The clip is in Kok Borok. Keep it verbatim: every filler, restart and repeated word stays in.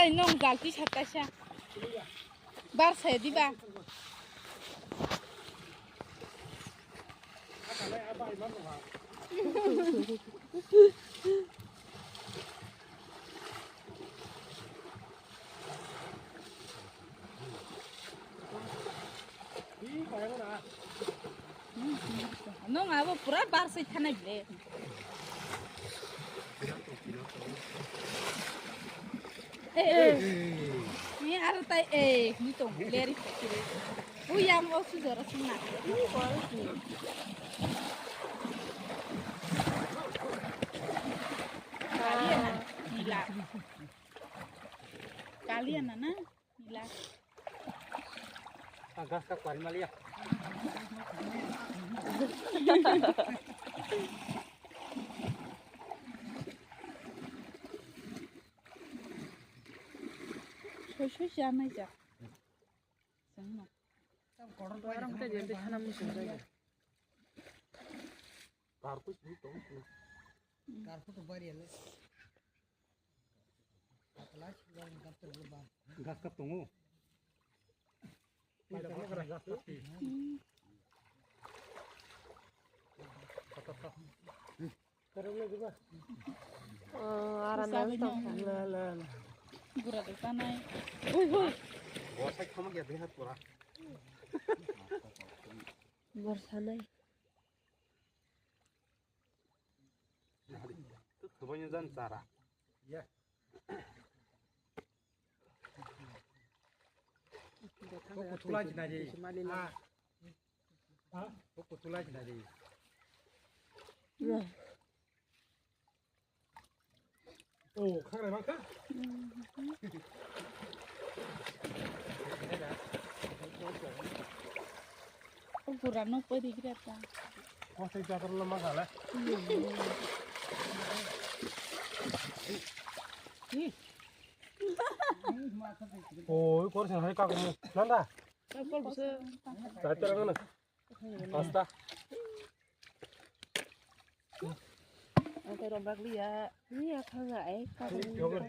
Nong jalti sataisa. Bar saya diba. Nong abo pura bar sai thanai ble. Eh, eh. Ni aro tai, eh, ni tong leri pekire. Uyang o sujara sungna. Kaliana, nila. Kaliana na, nila. Ah, gas ka kwari maliya. Soi soi se anai jak. Sengno. Barang te jente sana musu jaya. Karpus ni tong. Karpus to bari ale. Gas kap tongo. Oh, aram. Sabi nang. La, la, la. Gura de tanai. Ui, ui. Borsa khama gya de hat pura. Borsa nai. Tu khubanya jan chara. Ya. Ko kutula jina je. Ah. Ha? Ko kutula jina je. Oh, khang rai bang kha. Pura no pwede grata. Ko sai jagar lo ma gala. Oh, kor sa hai ka ko. Nanda. Sai terang na. Pasta. Ang kay rombak liya. Iya, kanga, eh, kanga. Yogurt.